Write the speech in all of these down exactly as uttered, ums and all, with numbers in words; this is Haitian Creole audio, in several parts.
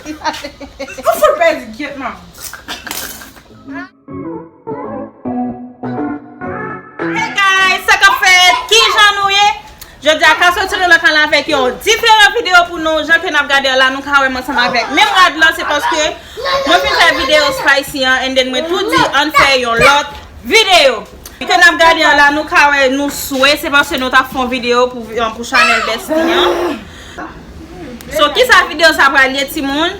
Ou fout pèdi, gyèt manman. Hey guys, sa k ap fèt? Kijan nou ye? Jodi a ka soti nan lokal avèk yon diferan videyo pou nou. Jan ke n ap gade an la, nou ka wè m ansanm avèk menm rad lan, se paske mwen fin fè videyo spicy an, and then mwen tou di ann fè yon lòt videyo. Ke n ap gade an la, nou ka wè nou swe, se paske nou t ap fè yon videyo pou, pou chanèl Bestie an. So, kisa videyo sa pral ye, timoun?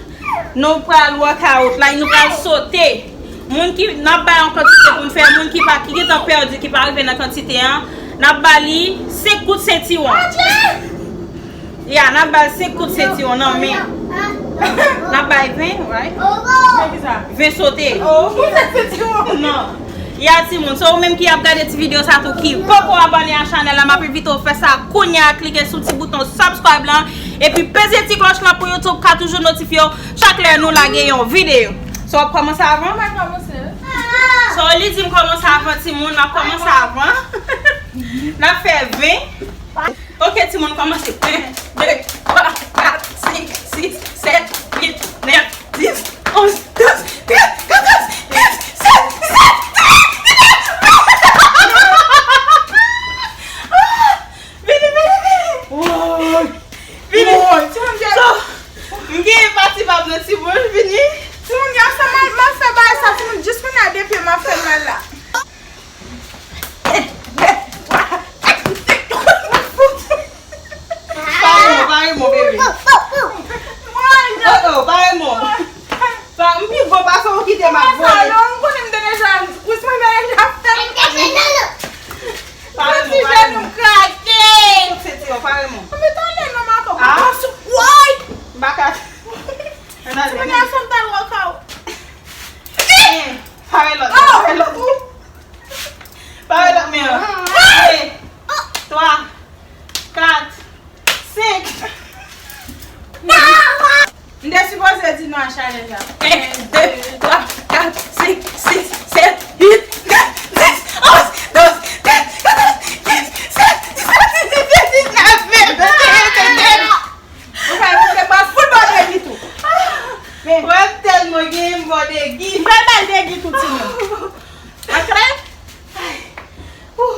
Nou pral workout, like, nou pral sote. Moun ki, n ap bay yon kantite pou n fè, moun ki pa, ki gentan pèdi, ki pa rive nan kantite an, n ap ba li senk kout sentiwon. Ya, n ap ba l senk kout sentiwon nan men. N ap ba l ven, right? Ven sote. Non. Ya timoun, so ou menm ki ap gade ti videyo sa tou ki poko abòne a chanèl la, m ap envite w fè sa kounye a, klike sou ti bouton subscribe lan, epi peze ti klòch lan pou YouTube ka toujou notifye w chak lè nou lage yon videyo. So w ap kòmanse avan? Mwen kòmanse. So li di m kòmanse avan timoun, m ap kòmanse avan. N ap fè ven. Ok, timoun, kòmanse. En, de, twa, kat, senk, sis, sèt, uit, nèf, dis, onz, douz, trèz, katòz, kenz, sèz, disèt, diznèf. Vini, vini, vini. Woy. Vini. Woy, timoun, so, m gen pati pa m nan timoun, vini. Timoun, gen ansanm mal, mal fè bagay sa, timoun, jis kounye a de pye m ap fè mal la. Pare mò, pare mò, bebe. Oh, oh, pare mò. Pa, m pi gwo pase w kite m ap vole. Sa non, m konnen m te deja plis mwen deja fè. Pare mò, pare mò. Ti jenou m krake. Tout se ti yo, pare mò. Mwen tande non, m akò. Ah. Woy! M pa ka. Ti moun nan fè m tal workout. Pare lòt, pare lòt. Pare lòt men an. De, twa, kat, senk. M te sipoze di non a chalèj la. En, de, twa, kat, senk, sis, sèt, uit, nèf, dis, onz, douz, trèz, katòz, kenz, sèz, disèt, dizuit, diznèf, ven, venteyen, venndè. Ou fè, ou fè bòs foutbòl de Guy tou. Men. Wè m tèlman genyen m bò de Guy. M fè bal de Guy tou, timoun. Antre. Ou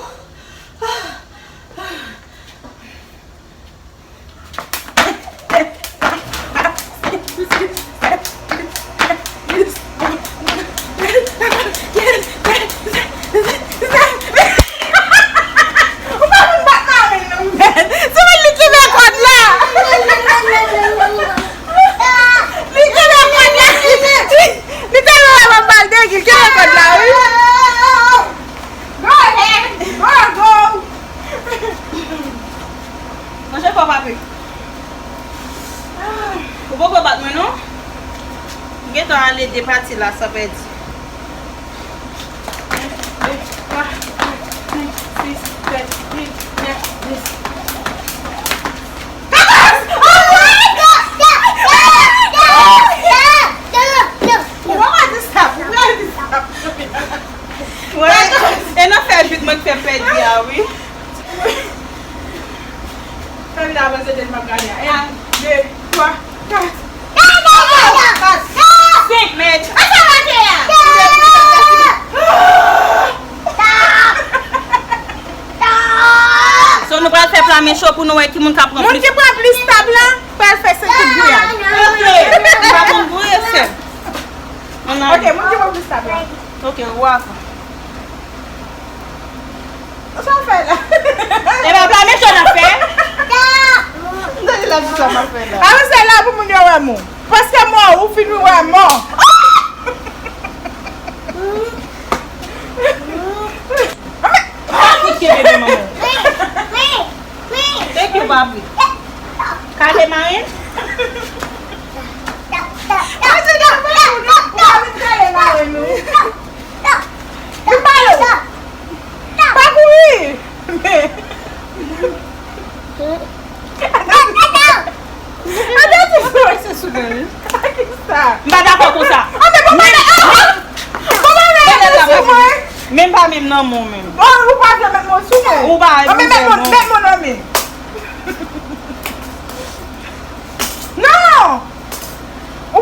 pa konn bat marenn non, men. Se mwen li kenbe kòd la. Li kenbe kòd la. Li, li tèlman wè m ap bal de Guy, l kenbe kòd la, wi. Go ahead. Go, go. Manje fò, papi. Ou poko bat mwen, non? M gentan ale de pati la san pèdi. En, de, twa, kat, senk, sis, sèt, uit, nèf, dis. Katòz! Oh my God! Ou pa di sa, ou pa di sa. Wè, e nan fè uit mwen k fè pèdi a, wi. Fè vin avanse, tèt m ap gade a. En, de, twa, kat. Senk mèt. So, nou pral fè pla men cho pou nou wè ki moun k ap pran plis. Moun ki pran plis tab la, pral fè senk kout gouyad. Ok. M pa konn gouye, sè. Ok, moun ki pran plis tab la. Ok, ou avan. Sa w fè la? E pa pla men cho n ap fè? M tande l ap di sa m ap fè la. Avanse la pou moun yo wè mò. Paske mò, ou fin wè mò. Kout kenbe men manman. Thank you, papi. Kale marenn. Mwen se dam mwen, ou pa vin kale marenn nou. Vin pale w. Pa kouri. Ate ti sou. Sa. M pa dakò konsa. Ate bon, men, bon, men, men, sou mwen. Men pa menm nan men w menm. Bon, ou pa vle met men sou mwen. Ou pa vle met men, met men nan men. Non. Ou,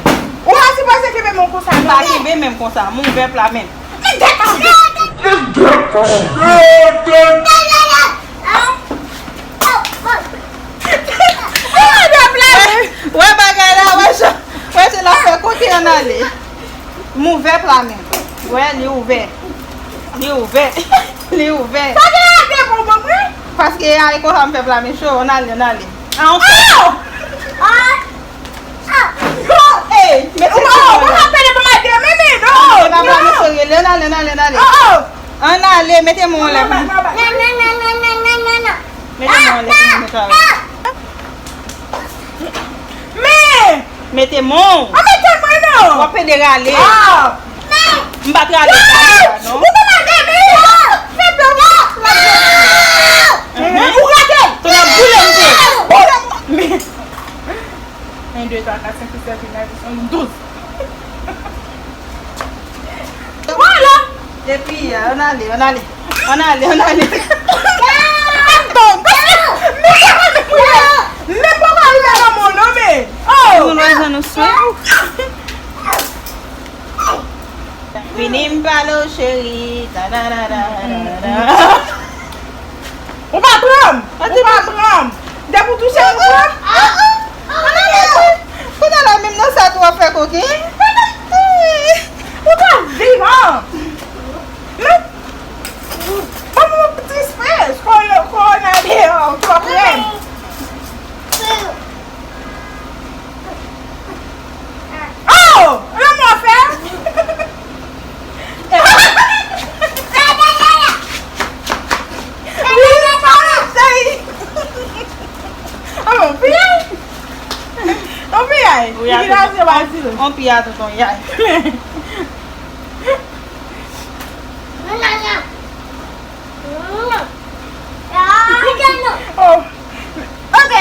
Ou pa sipoze kenbe men w konsa, non. M pa kenbe men m konsa. M ouvè pla men m. Men dèk. Wè bagay la, wè jan, wè jan l ap fè kote ann ale. M ouvè pla men m. Wè, li ouvè. Li ouvè. Li ouvè. Sa gen la de bon bon mwen? Paske a e konsa m fè pla men cho, ann ale, ann ale. A, on fè. Hey, mete men w anlè. Ou pa pale pou mwen de men, men, non. Ann ale, ann ale, ann ale, ann ale. Ann ale, mete men w anlè. Mete men w anlè pou nou travay. Men! Mete men w. An mete mwen non! W ap pede rale. Ah! M pa t rale sa non. Ou pa rale men! Fè blan! Ou rate! Tonè boule m tou! Boule m! Men! Yon, de, twa, kat, senk, sis, sèt, uit, nèf, dis, onz, douz. Vwala! Epi, ann ale, ann ale. Ann ale, ann ale. Ann ale. Men papa li nan lanmò non, men. Oh! Nou wè jan nou swe. Vini m pale w cheri. Ta, ta, ta, ta, ta, ta. Ou pa pran m! Ou pa pran m! Depi w touche m, ou pran m! Kounye a la, menm nan sa tou w ap fè koken. Ou pa vivan! Men, ban m yon ti espès! Kòwona deyò, twò prè m! Oh! Lanmò fè! Wi, pale, cheri. Ann piyay. Ann piyay. Wi, ann piyay tonton yay. Oh. Ok.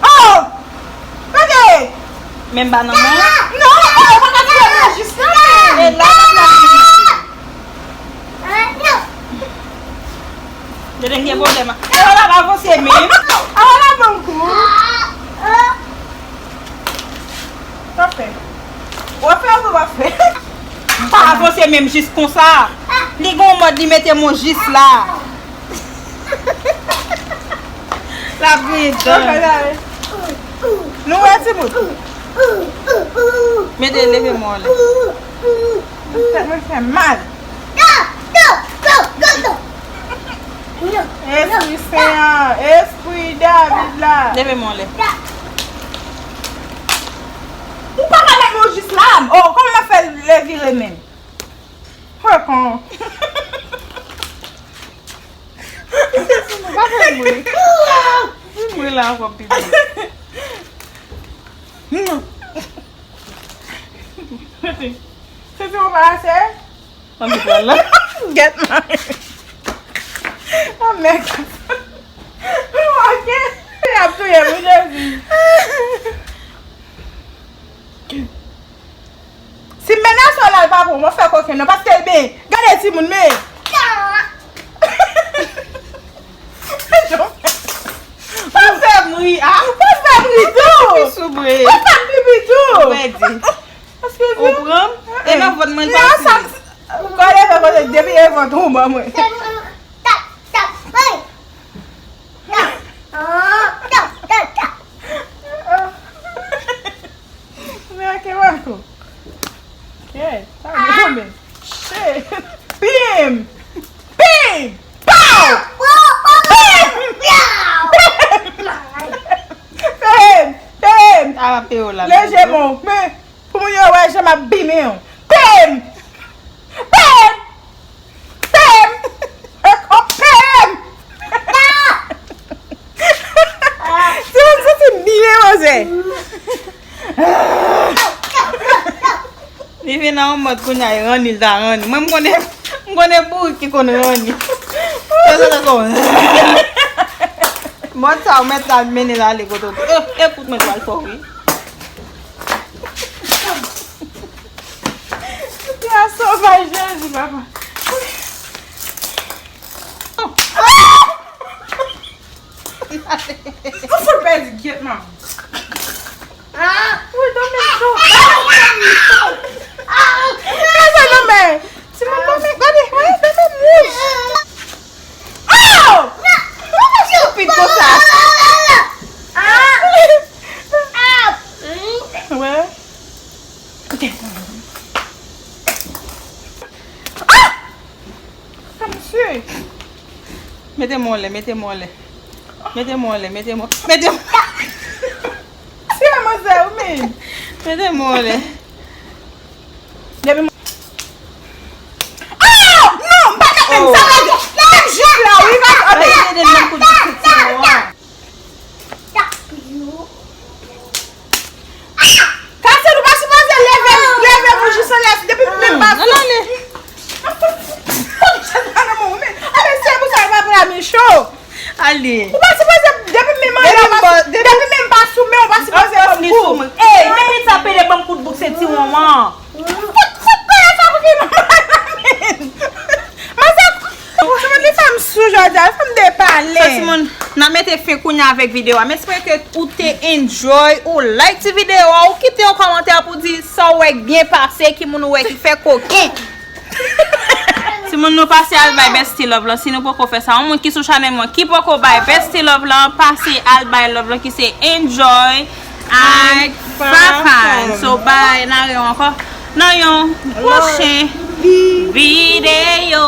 Oh! Ok! Men m pa nan men w. Non, oh, ou pa ka fè mwen jis la, men. E la, la, la, la. Yo te gen pwoblèm. E w la pa avanse menm. A w la ban m kou. Sa fè. W ap fè ou pa fè. Pa avanse menm jis konsa. Li gon mòd li mete men w jis la. L ap griyen dan. Nou wè timoun. Mete leve men w anlè. Tèt mwen fè mal. Espri Senyè, Espri David la. Leve men w anlè. Ou pa ka mete men w jis la. Oh, kòman m ap fè revire menm? Wè kon. Pa fè bri. Bri la ankò pi bri. Senti w pa ase? Ann pran la. Gèt mwen. Anmèd. Ok. Y ap touye m wi, Jezi. Si m mennen sa la, l pa pou mwen fè koken non, paske l ben, gade timoun, men. Pa fè m ri, a. Pa fè m ri tou. Pipi sou mwen. Pa fè m pipi tou. Mwen di. Ou pran m? E nan vant mwen l pase. Ou kole fè kote depi e vant ou ban mwen. Men ake manko. Kè, sa gonbe. Shit. Pim! Pim! Pow! Pim! Pim! Pim! Pim! Leje men w. Men, pou moun yo wè jan m ap bimen w. Pim! Pim! Poze. Li vin nan yon mòd kounye a, e ranni l ta ranni. Mwen, m konnen, m konnen bourik ki konn ranni. Sa, sa, sa, sa. Mòd sa, ou mèt al mennen l ale kote w. E, e, kout mwen pral fè w, wi. Ti a sovaj, Jezi, papa. Ou fout pèdi gyèt, man. Ah, wi, dòmi cho. Ah, sa dòmi. Timoun dòmi, gade, wè, dòmi wouj. Oh! Ou pa estipid konsa. Ah! Wè. Ah! Sa misye. Mete men w anlè, mete men w anlè. Mete men w anlè, mete men w, mete men. Se manzè ou menm. Mete men w anlè. Depi mwen. Oh! Non, m pa ka menm. Sa vle di, menm jip la, wi, pa, ok. Mete men kout jip sou timoun an. Kase, nou pa sipoze leve, leve nou jis anlè, depi m menm pa sou. Ale. Ale, se pou sa, pa pran men cho. Ale. Ou pa sipoze, depi menm anlè, depi menm pa sou men, ou pa sipoze ban m kou. Ey, men li tape de ban m kout bouk, se ti wonwan. Fout, fout pale sa pou fi manman. Manzè, timoun li fè m sou jodi a, fè m depale. Sa, timoun, n a mete fen kounye a avèk videyo a. M espere ke ou te enjoy, ou like ti videyo a, ou kite yon kòmantè pou di sa w wè k byen pase, ki moun ou wè ki fè koken. Timoun, nou pase al bay Bestie Love lan, si nou poko fè sa. Yon moun ki sou chanèl mwen, ki poko bay Bestie Love lan, pase al bay love lan ki se Enjoy ak Fafan. So, bay, n a reyon ankò nan yon pwochen videyo.